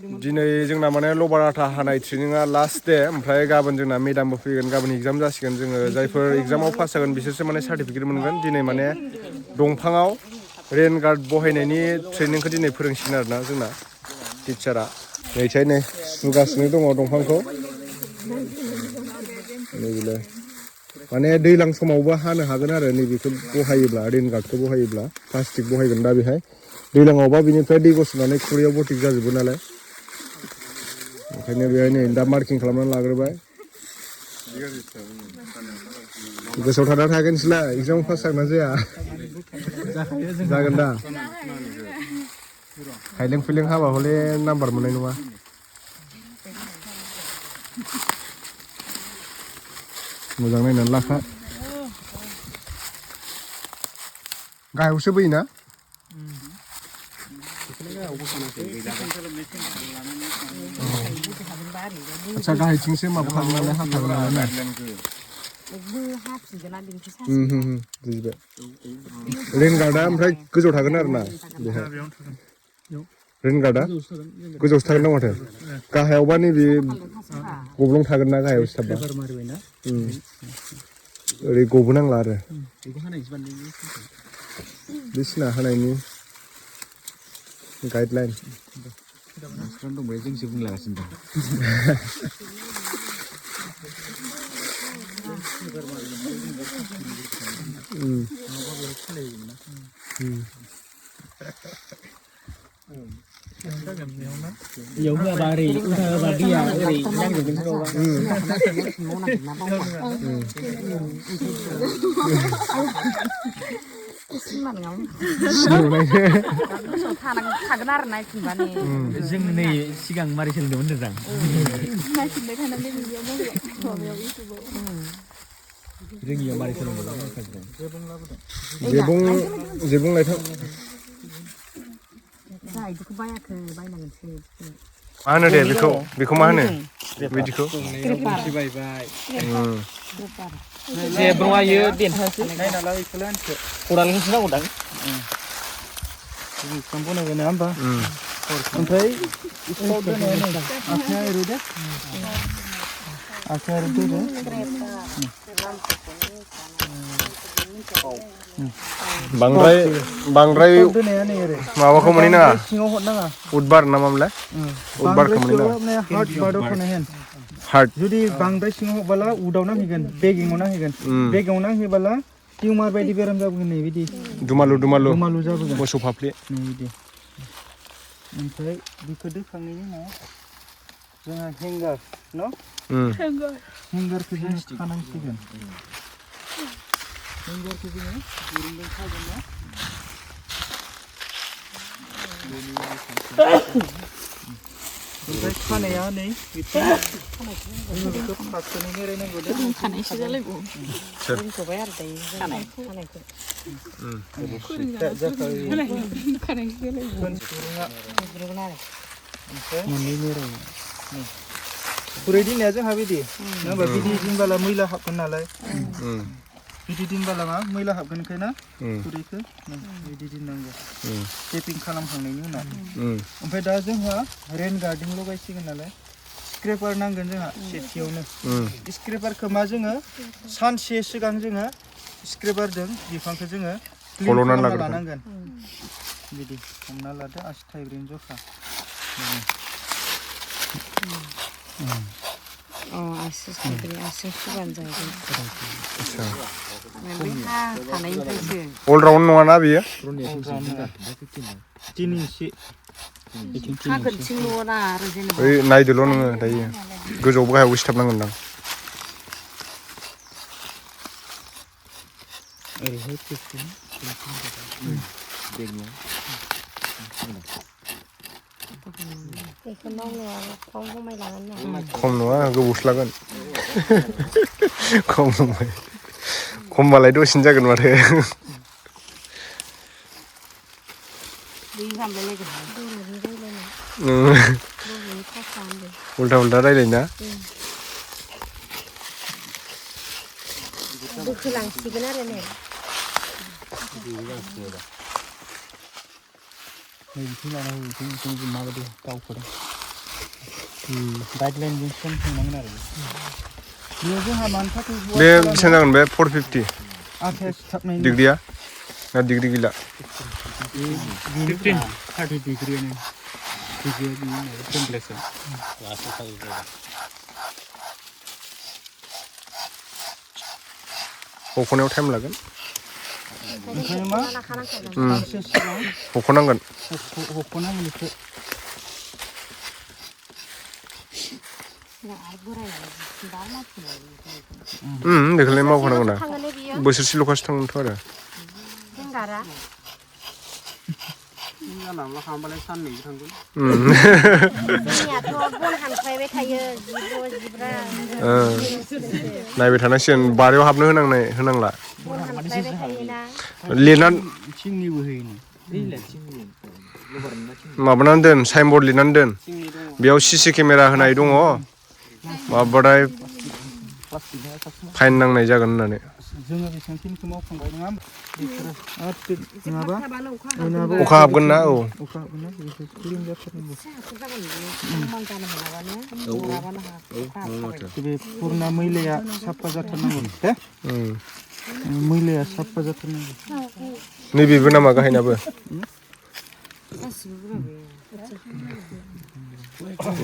दिनै जोंना माने लबार आथा हानाय ट्रेनिङा लास्ट दे ओमफ्राय गाबोन जोंना मेदामबो फैगोन गाबोन एग्जाम जासिगोन जोङो जायफोर एग्जामाव पास जागोन बिसोरसो माने सार्टिफिकेट मोनगोन दिनै माने दंफाङाव रेन गार्ड बहायनायनि ट्रेनिंखौ दिनै फोरोंसिगोन आरोना जोंना टिचारा नै सुगासिनो दङ दंफांखौ नैबेलाय माने दैज्लां समावबो हानो हागोन आरो नैबेखौ बहायोब्ला रेन गार्डखौ बहायोब्ला प्लास्टिक बहायगोन दा बेहाय दैज्लाङावबा बिनिफ्राय दै गसरनानै खुरैयाव बटिक जाजोबो नालाय ओंखायनो बेहाय नै दा मार्किं खालामनानै लाग्रोबाय गोसोआव थाना थागोन नोंसोरलाय एग्जामाव पास जागोन ना जाया जागोन दा खायलें खुइलें हाबा हले नाम्बार मोननाय नङा मोजां नायनानै लाखा गाहायावसो बोयोना आच्छा गाहायथिंसो माबा खालामो नालाय हाखागोन नालाय बुजिबाय रेन गार्डआ ओमफ्राय गोजौआव थागोन आरो ना बेहाय रेन गार्डआ गोजौआवसो थागोन ना माथो गाहायावबा नैबे गब्लं थागोन ना गाहायाव सिथाबबा ओरै गबोनांला आरो बे सिना होनायनि गाइडलाइन दंबाय जोंसो बुंलागासिनो दं जों नै सिगां मारै सोलोंदोंमोन होनदों रोङियाव मारै सोलोंदोंमोन जेबुं लायथां मा होनो दे बेखौ मा होनो बिदिखौ जेब्रंआयो देन्थासो खदालजोंसो नांगौदां बनायबाय नङा होमबा ओमफ्राय आखाया ओरै दे आखाया ओरै दोदो बांद्राय माबाखौ मोनै नाङा उदबार ना मामोनलाय उदबारखौ मोनै नाङा हार्ट जुदि बांद्राय सिङाव हबाला उदाव नांहैगोन बेगिङाव नांहैगोन बेगिङाव नांहैबाला टिउमार बायदि बेराम जाबोगोन नै बिदि दुमालु जाबोगोन मोसौ फाफ्लि नै बिदि ओमफ्राय बेखौ दोखांनायनि उनाव जोंहा हेंगार न हेंगारखौ जों खानांसिगोन हेंगारखौ जोङो दिरुंजों खागोन ना ओमफ्राय खानाया नै बेखौ फारसेनै मेरायनांगौ दे खानायसो जालायगौ दोनथ'बाय आरो दायो खानायखौ मोननै मेरायो खुरै दिंनाया जोंहा बिदि नङा होमबा बिदि दिंबाला मैला हाबगोन नालाय बिदि दिंबाला मा मैला हाबगोन ओंखायनो खुरैखौ बिदि दिननांगौ टेपिं खालामखांनायनि उनाव ओमफ्राय दा जोंहा रेन गार्डिं लगायसिगोन नालाय स्क्रेपार नांगोन जोंहा सेथियावनो स्क्रेपारखौ मा जोङो सानसे सिगां जोङो स्क्रेपारजों बिफांखौ जोङो क्लिन खालामना लानांगोन बिदि हमना लादो आसि थाइब्रैनि जखा आसि सुबानो जागोन अलराउन्ड नङाना बेयो 3 इन्सि नायदोल' नोङो दायो गोजौआवबो गाहायावबो सिथाबनांगोनदां खम नङा गोबावसो लागोन खमबालाय दसेनो जागोन माथो उल्था रायलायना बोखोलांसिगोन आरो ने माबायदि दाउफोर गाइडलाइनजों सेम थांनांगोन आरो बेयाव जोंहा मानि थाखाय बे बेसेबां जागोन बे 450 आखाया सिथाबनायनि डिग्रिया ना डिग्रि गैला 15 30 डिग्रीयानो डिग्रिया बेयो टेम्पलेटआ हख'नायाव टाइम लागोन ओंखायनो मा सानसे सिगां हख'नांगोन हख'नांगोन बेखौ बेखौलाय मावखानांगौ ना बोसोरसेल'खासो थांगोनथ' आरो जानला खालामबालाय साननैसो थांगोन जोंनियाथ' बन हांख्रायबाय थायो जिब्रा नायबाय थानांसिगोन बारियाव हाबनो होनांला बन हांख्रायबाय थायोना लिरनानै थिंनिबो होयोनो माबानानै दोन साइनबर्ड लिरनानै दोन बेयाव सिसि केमेरा होनाय दङ माबाथाय फाइन नांनाय जागोन होननानै जोङो बेसेबांखिनिखौ मावखांबाय नङा होमबा नङाबा अखा हाबगोन ना औ अखा हाबगोन ना बेखौ क्लिन जाथारनांगौ बे पुरना मैलाया साफा जाथारनांगौ दे मैलाया साफा जाथारनांगौ नैबेबो नामा गाहायनाबो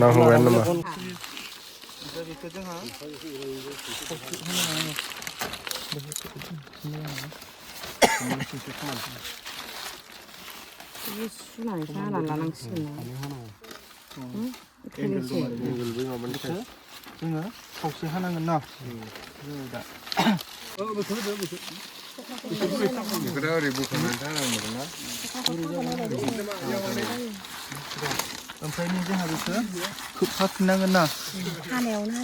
नांहांबायानो नामा बेखौ जोंहा सुनानै हाना लानांसिगोन जोङो खावसे हानांगोन ना ओमफ्राय जोंहा बेखौ खोबफाफिननांगोन ना हानायावनो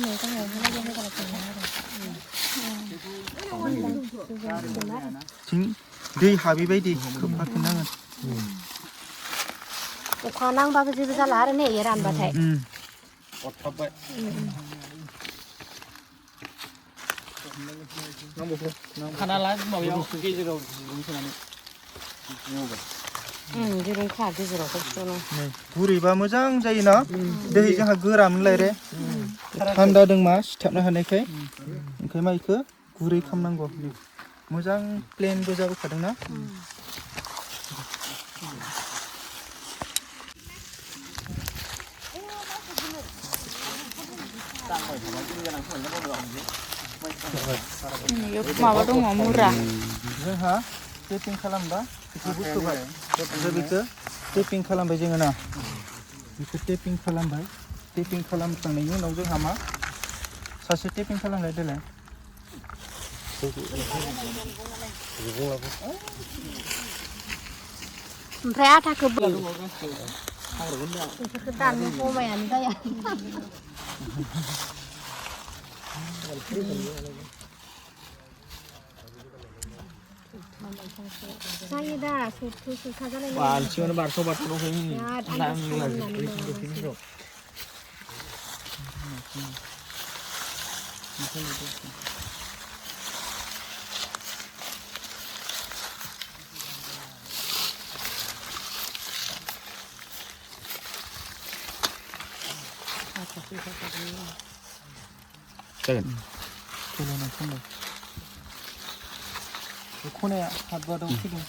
थिं दै हाबिबायदि खोबफाफिननांगोन अखा नांबाबो जेबो जाला आरो नै रानबाथाय खाना ला माबायाव गेजेराव दिरुंखा गेजेराव गुरैबा मोजां जायोना दै जोंहा गोरामोनलाय रे थान्दा दंमा सिथाबनो हानायखाय ओंखाय मा बेखौ गुरै खालामनांगौ मोजां प्लेनबो जाबोखादोंना माबा दङ मुरा जोंहा टेपिं खालामबा बेखौ बुथुबाय ओमफ्राय बेखौ टेपिं खालामबाय जोङो ना बेखौ टेपिं खालामबाय टेपिं खालामखांनायनि उनाव जोंहा मा सासे टेपिं खालामलाय देलाय ओमफ्राय आटाखौ बेफोरखौ दाननो समायानो जाया जायो दा सुथा जानाय बालथिंआवनो बारस' दंखायो जागोन खनाया हातबादाव फैदों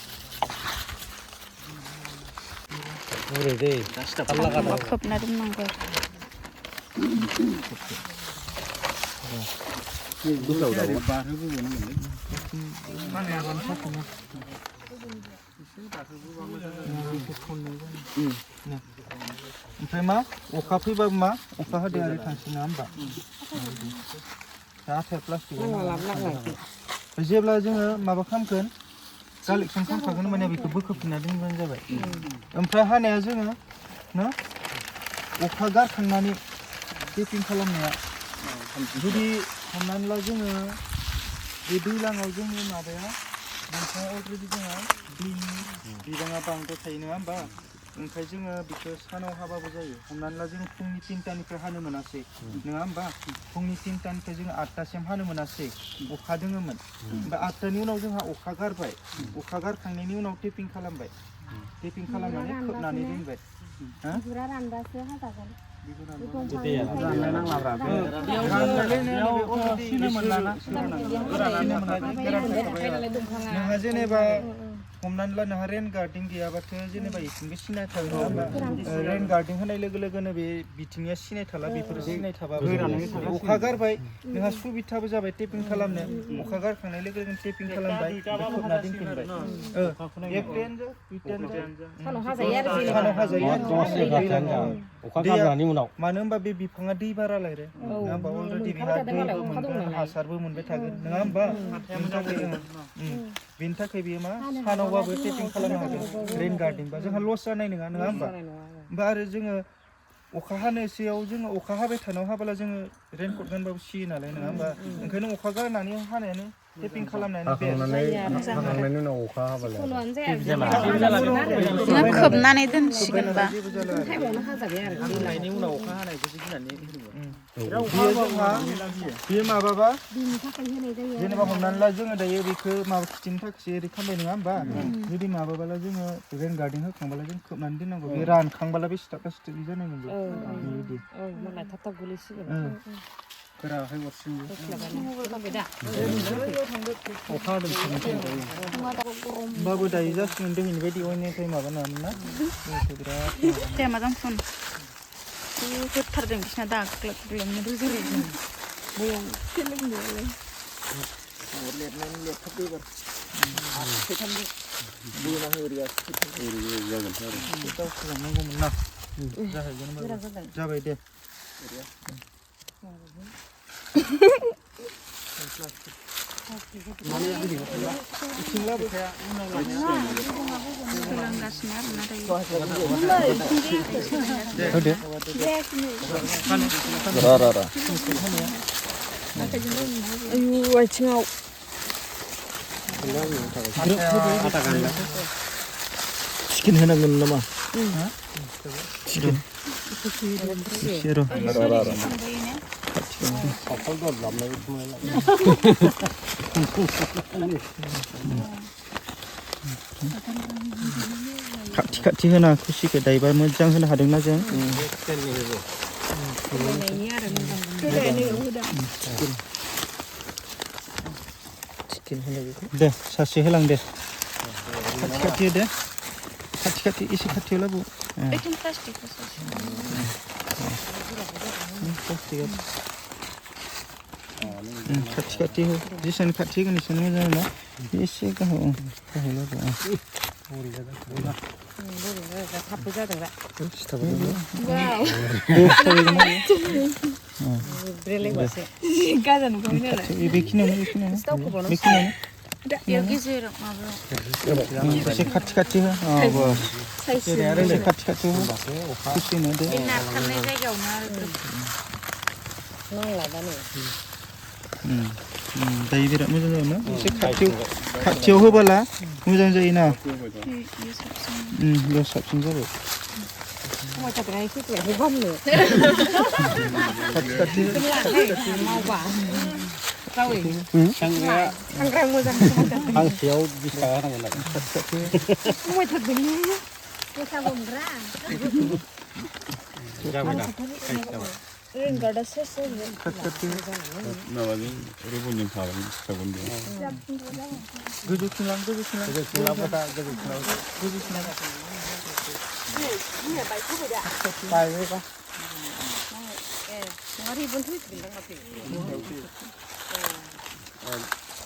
खोबना दोननांगौ ओमफ्राय मा अखा फैबाबो मा अखा हादै आरो थांसै नङा होमबा आथाया प्लास्टिक जेब्ला जोङो माबा खालामगोन कालेक्सन खालामखागोन माने बेखौ बोखोफिनना दोनबानो जाबाय ओमफ्राय हानाया जोङो ना अखा गारखांनानै टेपिं खालामनाया जुदि हमनानै ला जोङो बे दैज्लाङाव जोंनि माबाया नोंथाङा अलरेडि जोंहा दैनि बिबाङा बांद्राय थायो नङा होमबा ओमफ्राय जोङो बेखौ सानाव हाबाबो जायो हमनानै ला जों फुंनि 3टानिफ्राय हानो मोनासै नङा होमबा फुंनि 3टानिफ्राय जों 8टासिम हानो मोनासै अखा दोङोमोन ओमफ्राय 8टानि उनाव जोंहा अखा गारबाय अखा गारखांनायनि उनाव टेपिं खालामबाय टेपिं खालामनानै खोबनानै दोनबाय बिगुरा रानबासो हाजागोन नोंहा जेनेबा हमनानै ला नोंहा रेन गार्डेन गैयाबाथ' जेनेबा इथिंबो सिनाय थागोन नङा होमबा रेन गार्डेन होनाय लोगो लोगोनो बे बिथिंनिया सिनाय थाला बेफोर सिनाय थाबाबो अखा गारबाय नोंहा सुबिदाबो जाबाय टेपिं खालामनो अखा गारखांनाय लोगो लोगोनो टेपिं खालामबाय खोबना दोनफिनबाय एक टेन सानाव हाजायो आरो सानाव हाजायो अखा गारनायनि उनाव मानो होनबा बे बिफाङा दै बारा लायरे नङा होमबा अलरेडि बेहा दैबो मोनगोन हासारबो मोनबाय थागोन नङा होमबा बेनि थाखाय बेयो मा सानावबाबो टेपिं खालामनो हागोन रेन गार्डेनबा जोंहा लस जानाय नङा नङा होमबा ओमफ्राय आरो जोङो अखा हानोसैयाव जोङो अखा हाबाय थानायाव हाबोला जोङो रेनकट गानबाबो सियो नालाय नङा होमबा ओंखायनो अखा गारनानै हानायानो टेपिं खालामनायानो हाखांनायनि उनाव अखा हाबालाय नों खोबनानै दोनसिगोनबा टाइमावनो हाजाबाय आरो उनाव अखा हानायखौसो गिनानै बेयो जोंहा बेयो माबाबा जेनेबा हमनानै ला जोङो दायो बेखौ माबा खिथिनो थाखायसो ओरै खालामबाय नङा होमबा जुदि माबाबाला जोङो रेन गार्डेन होखांबाला जों खोबनानै दोननांगौ बे रानखांबाला बे सिथाबा सिथाबि जानाय मोनबाय बेबायदि मालाय थाब थाब गोलैसिगोन गोराहाय अरसिनबो अखा हादों होमबाबो दायो जासिगोन दोहैनि बायदि अयनिफ्राय माबा नङामोन ना बिराद दे मोजां फुन होथारदों बिसिना दाग्लोबनो रुजुरो जाबाय दे सोलोंगासिनो आरोना आयु आथिङाव चिकेन होनांगोन नामा चिकेन खाथि खाथि होना खुसिखौ दायोबा मोजां होनो हादोंना जों दे सासे होलां दे खाथि खाथि दे खाथि खाथि एसे खाथियाव लाबो खाथि खाथि हो जेसां खाथि होगोन एसेनो मोजां ना एसे गाहायाव लाबो थाबबो जादों दा गेजेराव माबायाव एसे खाथि खाथि हो एसे खाथि खाथि हो खुसिनो दे नारखानाय जायगायावनो आरो नांला दा नै दायो बिराद मोजां जागोन ना एसे खाथियाव होबोला मोजां जायोना बेयाव साबसिन जाबाय समायथारदों फैथ'याखै बामनो खाथि खाथि मावबा रावै सांग्रां मोजां फांसेयाव 20 थाखा होनांगोन आरो समायथारदों बैसागु मोनग्रा जाबाय दा रेनगार्डआ सेस माबाजों रुबुनजों थाबाय सिखागोन बे गोजौथिंलां बायबायबा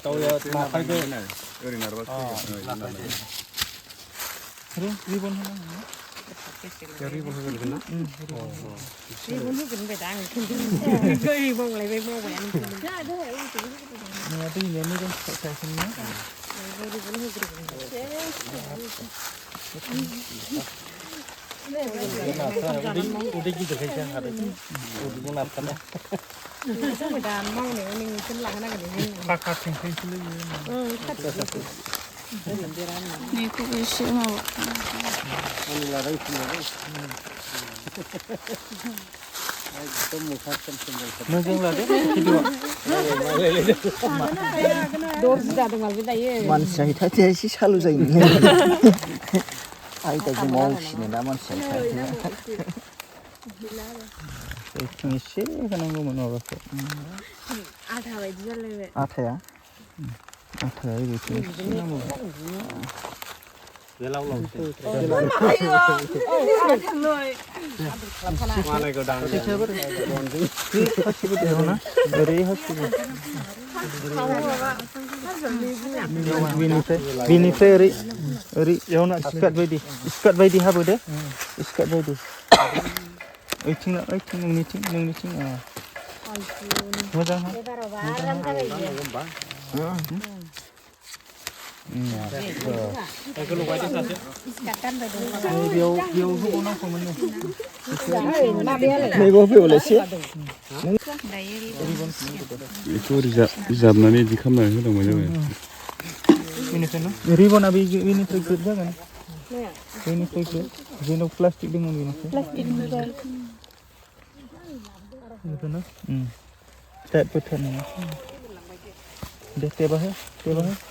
दाउया नाखायदो ओरै नारबा रिबन होनांगौ रिबन होगोन ना रिबन होगोन बाय दा आं गै मावलायबाय मावबायानो नोंहा दैनिया मोजां फिथाइ ना रिबन होग्रोगोन उदै गिदिरखायसो हादों उदैखौ नारखाना जोंबो दा मावनायाव नोंखौनो लाहोनांगोन थाखा थेंख्रेंसो लोगो बेखौबो एसे माबा आंनि लादाय फुननानै एकदम मुखा सोमसोम मोजां लादो भिडिअ दर्जि जादों मालबो दायो मानसिया हिथाथिया एसे सालु जायो आयदाजों मावफिनो ना मानसिया जों एसे होनांगौमोन माबाखौ आधा बायदि जालायबाय आथाया बेखौ एसे नांगौ मालायखौ दांनो हासिबो देव ना ओरै हासिबो बेनिफ्राय ओरै एवना स्कार्ट बायदि हाबोदो स्कार्ट बायदि ओइथिं नोंनिथिं मोजां हा एबारावबा आराम जाबाय बेयाव होबावनांगौमोन मैगं फैबावलायसै बेखौ जाबनानै बिदि खालामनानै होदोंमोन जाबाय बेनिफ्रायनो रिबना बेनिफ्राय ग्रोब जागोन बेनिफ्राय ग्रोब जेनाव प्लास्टिक दङ बेनिफ्रायनो टाइट बोथोर नङा दे टेबा हो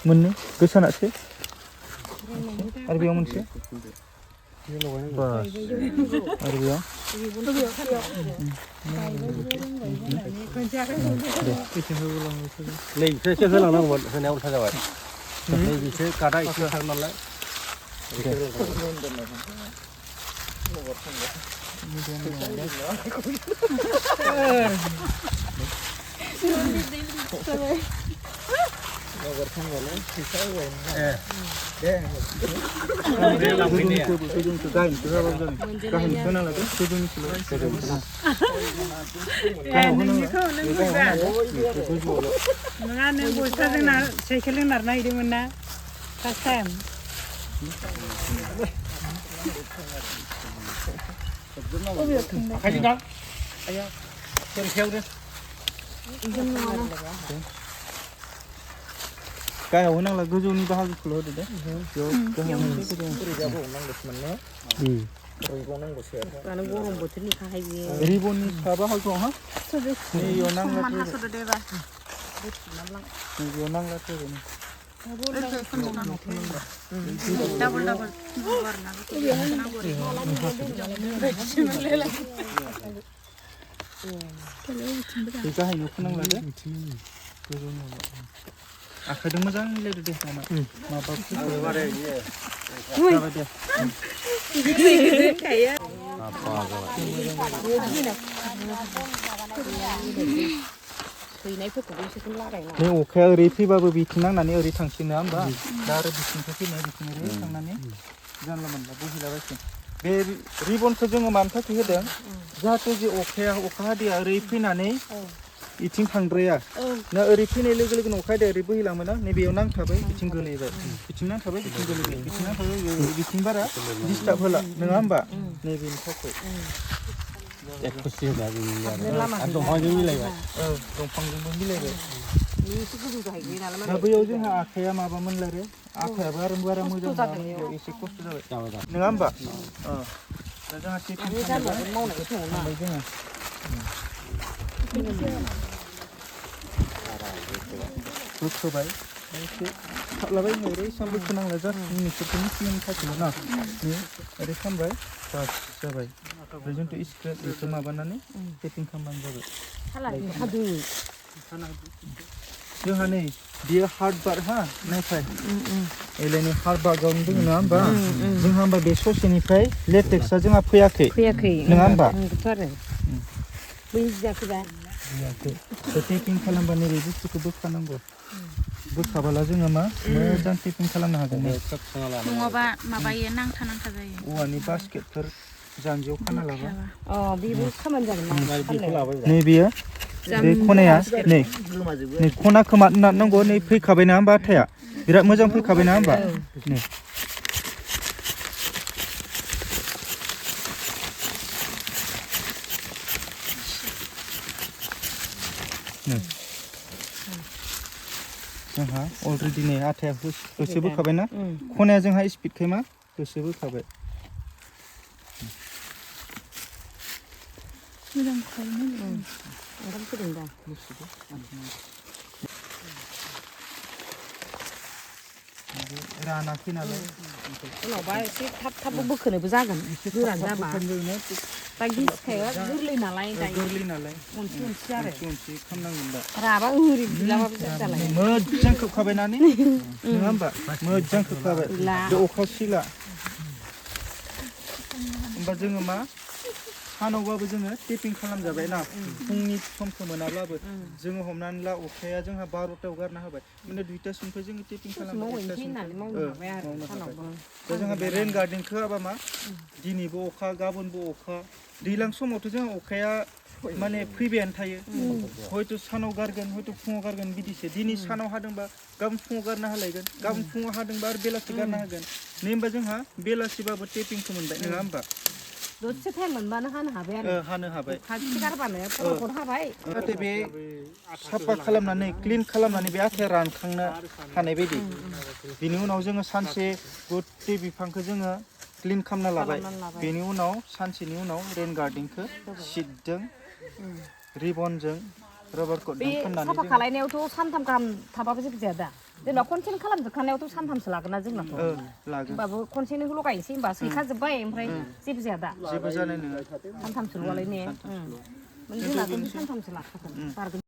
मोननै गोसानासो आरो बेयाव मोनसे बास आरो बेयाव नै एसे होलांनांगौमोन होनाया उल्था जाबाय नै बिसोर काटा एसे थाङो नालाय नङा नों बस्थाजों साइकेलजों नारना हैदोंमोन ना फार्स्ट टाइम आखाइजों दां आया सोरखायाव दे गाहायाव होनांला गोजौनि बाहागोखौल' होदो दे गरम बोथोरनि थाखाय बियो रिबननि सा बाहागोआव हा नैयाव नांलाथ' डाबल गाहायनो फोनांला दे आखाइजों मोजां मिलायदो दे माबा नै अखाया ओरै फैबाबो बिथिं नांनानै ओरै थांसिनो होमबा दा आरो बिथिंनिफ्राय फैनाय बिथिं ओरै थांनानै जानला मोनला बोहैलाबायसिन बे रिबनखौ जोङो मानि थाखाय होदों जाहाथे जे अखा हादैया ओरै फैनानै इथिं थांद्राया ना ओरै फैनाय लोगो लोगोनो अखा हादैया ओरै बोहैलाङोना नैबेयाव नांथाबाय बिथिं गोलैबाय बिथिं नांथाबाय बिथिं गोलैबाय बिथिं नांथाबाय बिथिं बारा डिस्टार्ब होला नङा होमबा नैबेनि थाखाय दंफांजों मिलायबाय दंफांजोंबो मिलायबाय दा बैयाव जोंहा आखाइया माबामोनलाय रे आखाइयाबो आरो बारा मोजां नङामोन एसे खस्थ' जाबाय नङा होमबा दा जोंहा टिफिन थांबाय जोङो बोखोबाय एसे थाबलाबाय ओरै एसेबां बोखोनांला जास्ट नोंसोरखौ मिथिनायनि थाखायल' ना ओरै खालामबाय बास जाबाय ओमफ्राय जोंथ' स्क्रेप बेखौ माबानानै टेपिं खालामबानो जाबाय जोंहा नै बियो हार्ड बार हा नायफाय एलायनि हार्ड बार्गावनो दङ नङा होमबा जोंहा होमबा बे ससेनिफ्राय लेटेक्सआ जोंहा फैयाखै नङा होमबा टेपिं खालामबा नैबे बुस्थुखौ बोखानांगौ बोखाबोला जोङो मा मोजां टेपिं खालामनो हागोन नङाबा माबायो नांथा जायो औवानि बास्केटफोर जानजियाव खाना लाबा बेबो खामानि जागोन नै बेयो बे खनाया नै खनाखौ मा नांगौ नै फैखाबाय ना होमबा आथाया बिराद मोजां फैखाबाय ना होमबा नै जोंहा अलरेडि नै आथाया होसो बोखाबाय ना खनाया जोंहा स्पिडखाय मा होसो बोखाबाय रानाखै नालाय उनावबा एसे थाब बोखोनोबो जागोन गोरान जाबा दा गिसिखाया गोरलै नालाय गोरलै नालाय अनसि अनसि आरो अनसि खालामनांगोन दा राबा ओरै बुलाबाबो जालाय मोजां खोबखाबायनानै नङा होमबा मोजां खोबखाबाय बे अखा सिला होमबा जोङो मा सानावबाबो जोङो टेपिं खालामजाबाय ना फुंनि समखौ मोनाब्लाबो जोङो हमनानै ला अखाया जोंहा 12टायाव गारना होबाय माने 2टासिमखौ जोङो टेपिं खालामबाय मावनो हाबाय दा जोंहा बे रेन गार्डेनखौ हाबा मा दिनैबो अखा गाबोनबो अखा दैज्लां समावथ' जोंहा अखाया माने फैबायानो थायो हयथ' सानाव गारगोन हयथ' फुङाव गारगोन बिदिसो दिनै सानाव हादोंबा गाबोन फुङाव गारना होलायगोन गाबोन फुङाव हादोंबा आरो बेलासि गारना होगोन नै होमबा जोंहा बेलासिबाबो टेपिंखौ मोनबाय नङा होमबा दसे टाइम मोनबानो हानो हाबाय आरो हानो हाबाय खाथि गारबानो फट'फट हाबाय जाहाथे बे साफा खालामनानै क्लिन खालामनानै बे आथाया रानखांनो हानाय बायदि बिनि उनाव जोङो सानसे गथे बिफांखौ जोङो क्लिन खालामना लाबाय बेनि उनाव सानसेनि उनाव रेन गार्डेनखौ सिटजों रिबनजों रबार कटजों खालामनानै साफा खालायनायावथ' सानथाम गाहाम थाबाबो जेबो जाया दा जेनेबा खनसेनो खालामजोबखानायावथ' सानथामसो लागोन ना जोंनाथ' लागोन होमबाबो खनसेनो लगायनोसै होमबा सैखाजोब्बाय ओमफ्राय जेबो जाया दा जेबो जानाय नङा सानथामसोल'आलाय ने जोंनाथ' सानथामसो लाखागोन